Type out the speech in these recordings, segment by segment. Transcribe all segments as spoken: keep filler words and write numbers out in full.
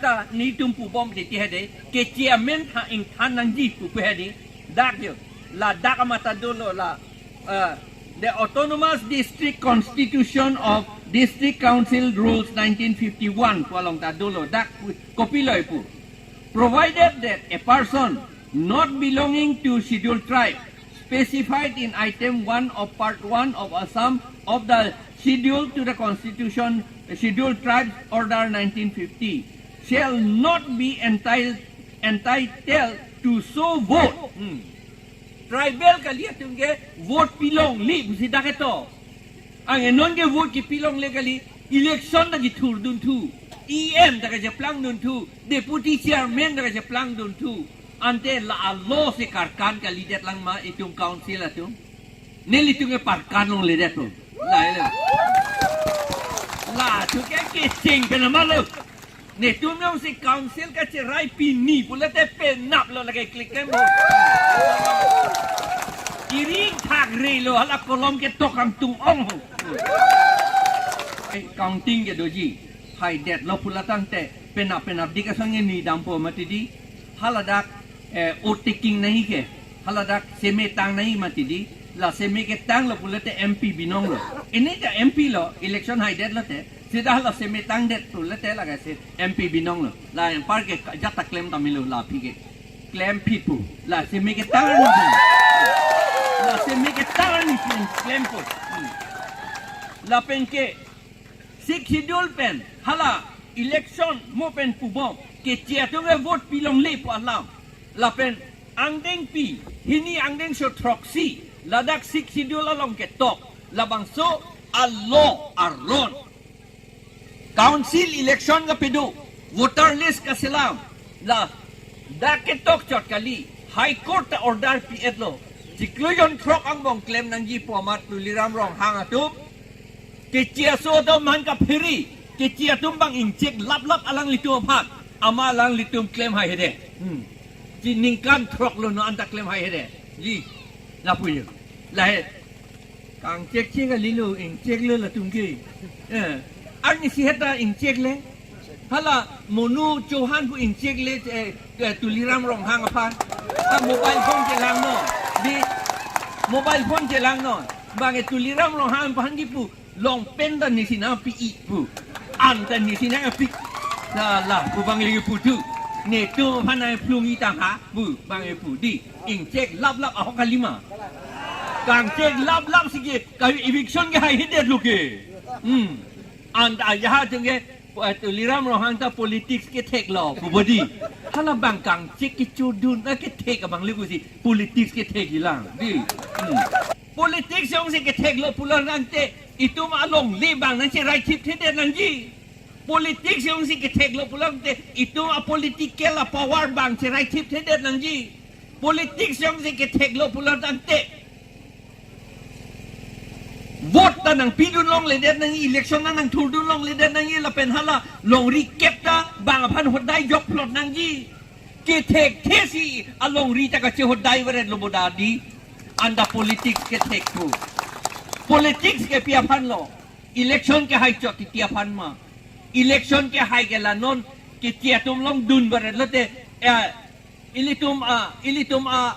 Netum pubom titi hedi, ke chairman tha ingthan nangji pu pu hedi, dak jo, la dak amat ta dolo la, eh, the Autonomous District Constitution of District Council Rules nineteen fifty-one pu along ta dolo, dak pu, kopilo pu. Provided that a person not belonging to Scheduled Tribe specified in item one of part one of Assam of the Schedule to the Constitution, Scheduled Tribes Order nineteen fifty shall not be entitled, entitled to so vote. Hmm. Tribal kali atum ke vote pilongle pusi dak ketok. Anke non ke vote kepilongle kali, election ta kethurdunthu, E M ta kacheplangdunthu, deputy chairman ta kacheplangdunthu. Ante la a-law si karkan kalidet lang ma itum council atum? Nelitum ke parkan longledet lo. La, la. La thu ke kecheng pen amalo. Netum jongsi council kacherai pini pulote penap lo lake klik tempo. Iring thakre lo hala kolom ketok kangtung ong ho. Counting ke doji. Haidet lo pulo tangte penap penap dik asonge ni dampo mati di. Hala dak, eh, vote taking nangji ke. Hala dak seme tang nangji mati di. La seme ketang lo pulote M P binong lo. Ini ta M P lo, election haidet lote. Seta hala seme tangdet pulote lake si M P binong lo. La anpar ke ka-, jat ta klem ta melo la aphi ke. Klem phit pu. La seme ketang arni pu. La seme ketang arni pu klem pu. Hmm. Lapen ke Sixth Schedule pen hala election mo pen pubom, Keche atum ke vote pilongle pu alam. Lapen angdengpi hini angdengso throksi ladak Sixth Schedule along ketok, labangso a-law aron. Council election kapado, voter list kaselam, ladak ketok chot kali, High Court ta order pi-et lo. Chiklo jonthrok angbong klem nangji pu amat Tuliram Ronghang atum Keche aso atum aphan kaphere, Keche atum bang ingchek laplap alanglitum aphan, amat alanglitum klem hai hede. Hmm. Chi ningkan throk lo non anta klem hai hede. Ji, lapu jo. Lahei. Kangchek chek kalilo, ingchek lo latum ke. Eh, arnisi heta ingchek le. Hala Monu Chauhan pu ingchek le, eh, eh, Tuliram Ronghang aphan. Ah, mobile phone chelang non. Di, mobile phone chelang non. Bang, eh, Tuliram Ronghang aphan kipu, long pen ta nisi nangpi-i pu. An ta nisi nangpi. Salah pu bang lagi pu tu. Netum aphan nangplung-i tang ha pu bang e pu di. Ingchek laplap ahok kalima. Kangchek laplap si ke, kali eviction ke hai hedet lo ke. Hmm. Anta ajahak atum ke, eh, Tuliram Ronghang ta politics kethek lo pu bodi. Hala bang kangchek kechudun, eh, kethek abang le pusi politics kethek hilang. Di. Hmm. Politics jongsi kethek lo pulo tangte itum alongle bang nangcherai thip thedet nangji. Politics jongsi kethek lo pulo tangte itum a-political a-power bang cherai thip thedet nangji. Politics jongsi kethek lo pulo tangte vote ta nangpidun longledet nangji, election ta nangthurdun longledet nangji, lapen hala longri kep ta bang aphan hodai jokplot nangji. Kethekthe si alongri ta kachehodai varet lo bo dadi. Anta politics kethek pu. Politics ke pi aphan lo? Election kehai chot titi aphan ma? Election kehai ke la non Keche atum along dun varet lote, eh, ilitum a, ilitum a,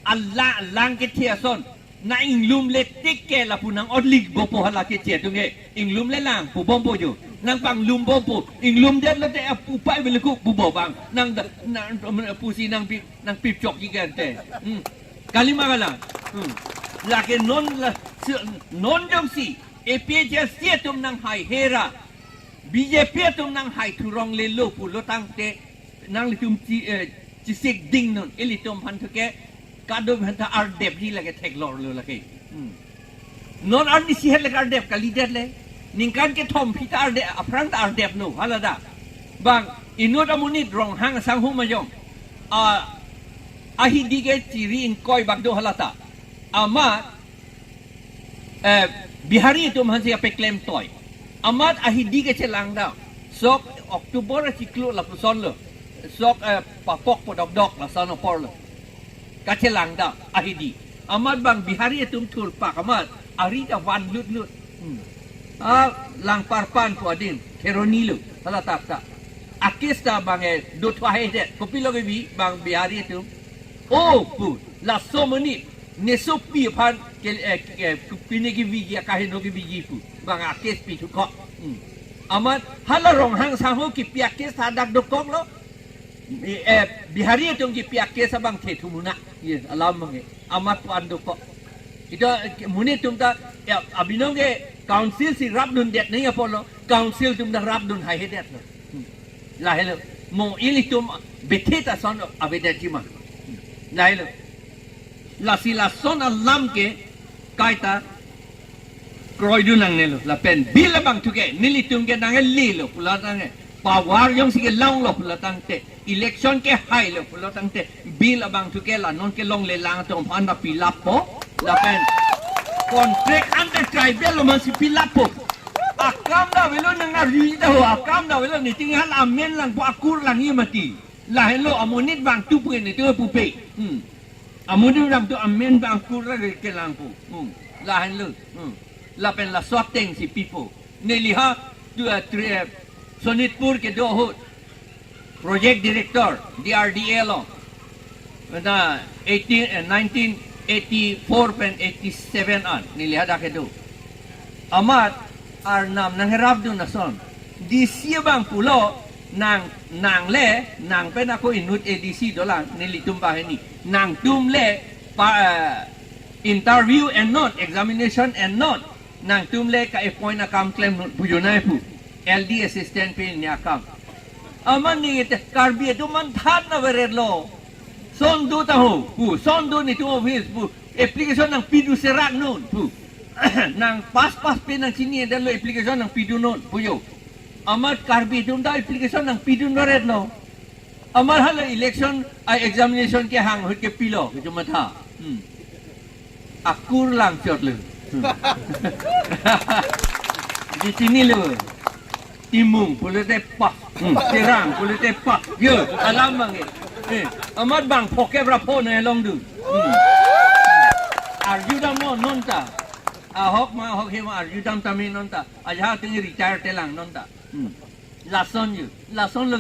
ala lang Keche ason. Nang inglumle tik ke lapu nang-otlik bompo hala Keche atum ke. Inglumle lang pu bompo jo. Nangpanglum bompo. Inglumdet lote ap-, upai vele ko pu bo bang. Nang da, nang, pusi nangpi, nangpipchokji ke ante. Hmm. Kalima kalang. Hmm. Lake non la, si, non jongsi A P H L C atum nang hai hera, B J P atum nang hai thurong lelo pulo tangte nanglitum chi, eh, chisik ding non, ilitum aphan thu ke kadom aphan ta ardep ji lake theklor lo lake. Hmm. Non arnisi het lake ardep kalidet le. Ningkan kethom aphi ta ardep, aphrang ta ardep no, hala da. Bang, inut amonit Ronghang asangho majong. A, ahidi ke chiri ingkoi bak do hala ta. Amat, eh, Bihari atum aphansi kapeklem toi. Amat ahidi kachelang dam. Sok October achiklo lapuson lo. Sok, eh, papok podokdok lason apor lo. Kachelang dam ahidi. Amat bang Bihari atum thurpak amat ari ta van lutlut. Hmm. A, Langparpan pu adim, Kheroni lo, hala tak tak. A-case ta bang e do thua hedet. Kopilo kebi bang Bihari atum. O pu, laso amonit nesopi aphan ke, eh, ke, pine keviji, akaheno keviji pu bang a-case pi thuko. Hmm. Amat hala Ronghang sangho kipi a-case ta dak dokoklo. Eh, Bihari atum kipi a-case abang the thumuna. Ye, alam mange. Amat pu an dokok. Ito, eh, monit atum ta, ya, abinong ke council si rapdundet nangji apotlo, council atum ta rapdun hai hedetlo. Hmm. Lahelo. Mo ilitum bethe ta ason avedetji ma. Hmm. Lahelo. Lasi lason alam ke kaita kroidun nangnelo. Lapen bill abangthu ke nelitum ke nanglelo pulo tangte, power jongsi kelonglo pulo tangte, election kehailo pulo tangte, bill abangthu ke la non kelongle lang atum aphan ta pilappo. Lapen contract ante tribal atum aphansi pilappo. Akam ta avelo, nang ari ta ho, akam ta avelo, niting hal amen langpo, akur langji mati. Lahenlo amonit abangthu pu nelitum pupe. Hmm. Amonit abangthu amen abang akur lake kelang pu. Hmm. Lahenlo. Hmm. Lapen laso atengsi pipo. Neli ha tu, eh, tri-, eh, Sonitpur kedo ahut project director D R D A lo. Na eighteen, eh, nineteen eighty-four pen eighty-seven an neli hadak kedo. Amat arnam nangherapdun ason. D C abang pulo, nang, nang le, nang pen ako inut A D C dolang, nelitum banghini. Nangtum le pa, eh, interview ennon, examination ennon, nangtum le ka-appoint akam klemnon pu, jonai pu. L D assistant pen ne akam. Amat neli te Karbi atum manthan averetlo. Son do ta ho, pu, son do netum office pu, application nangpidun serak non pu. Nang pass pass pen nangchinidetlo, application nangpidunnon pu jo. Amat Karbi atum ta application nangpidun averetlo. Amat hala election a-examination kehang ahut ke pilo, kecho matha. Hmm. Akur lang chot le. Hmm. Di sini le. Timung pulote pass. Hmm. Terang pulote pass. Yo, alam bang e. Eh, amat bang phokep ra pho ne longdun. Hmm. Arjudamnon nonta. Ahok ma ahok he ma arjudam tame nonta. Ajahak ting retire telang nonta. Hmm. Lason yo. Lason lo